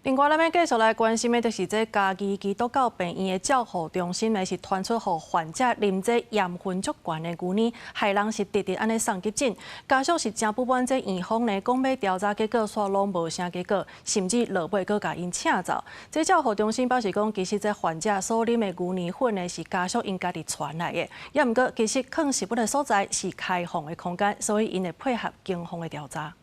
另外，咱欲繼續來關心的，就是這嘉義基督教病院的照護中心呢，是傳出予患者啉這鹽分足懸的牛奶，害人是直直按呢送急診。家屬是誠不滿這院方呢，講欲調查結果，煞攏無啥結果，甚至落尾閣共𪜶請走。這照護中心表示講，其實這患者所啉的牛奶粉呢，是家屬𪜶家己傳來的。也毋過，其實囥食物的所在是開放的空間，所以𪜶會配合警方的調查。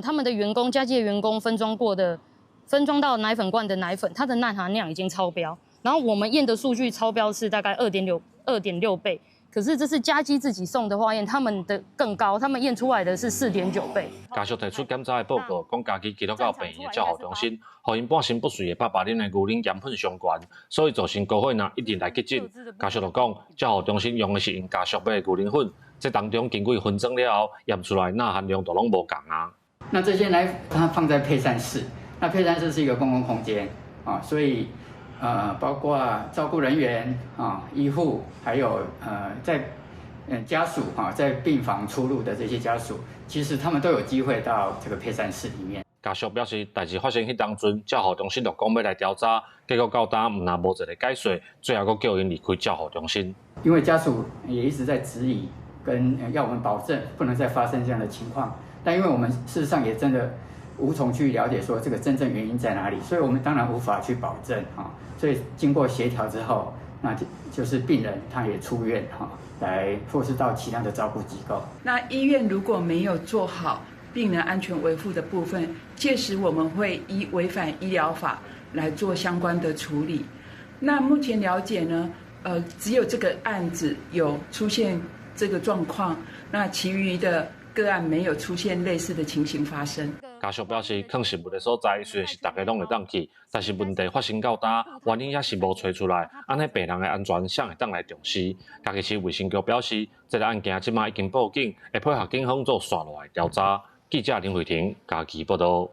他們的員工，嘉基的員工分裝過的，分裝到奶粉罐的奶粉，它的鈉含量已經超標。然後我們驗的數據超標是大概2.6倍，可是這是嘉基自己送的化驗，他們的更高，他們驗出來的是4.9倍。家屬提出檢查的報告，講嘉義基督教病院的照護中心，予𪜶半身不遂的爸爸啉的牛奶鹽分傷懸，所以造成高血鈉，一直來急診。家屬就講，照護中心用的是𪜶家屬買的牛奶粉，這當中經過分裝了後，驗出來鈉含量都攏無仝啊。那這些奶粉它放在配膳室，那配膳室是一個公共空間啊，所以包括照顧人員啊、醫護，還有在家屬啊，在病房出入的這些家屬，其實他們都有機會到這個配膳室裡面。家屬表示，代誌發生彼當陣，照護中心就講欲來調查，結果到今毋但無一个解釋，最後閣叫𪜶離開照護中心。因為家屬也一直在質疑，跟要我們保證不能再發生這樣的情況，但因為我們事實上也真的無從去了解說這個真正原因在哪裡，所以我們當然無法去保證哈。所以經過協調之後，那就是病人他也出院哈，來或是到其他的照顧機構。那醫院如果沒有做好病人安全維護的部分，屆時我們會依違反醫療法來做相關的處理。那目前了解呢，只有這個案子有出現這個狀況，那其餘的個案沒有出現類似的情形發生。家屬表示，囥食物的所在雖然是大家攏會當去，但是問題發生到今，原因猶是無揣出來，按呢病人的安全，誰會當來重視？嘉義市衛生局表示，這个案件這馬已經報警，會配合警方做紲落來調查。記者林慧婷嘉義報道。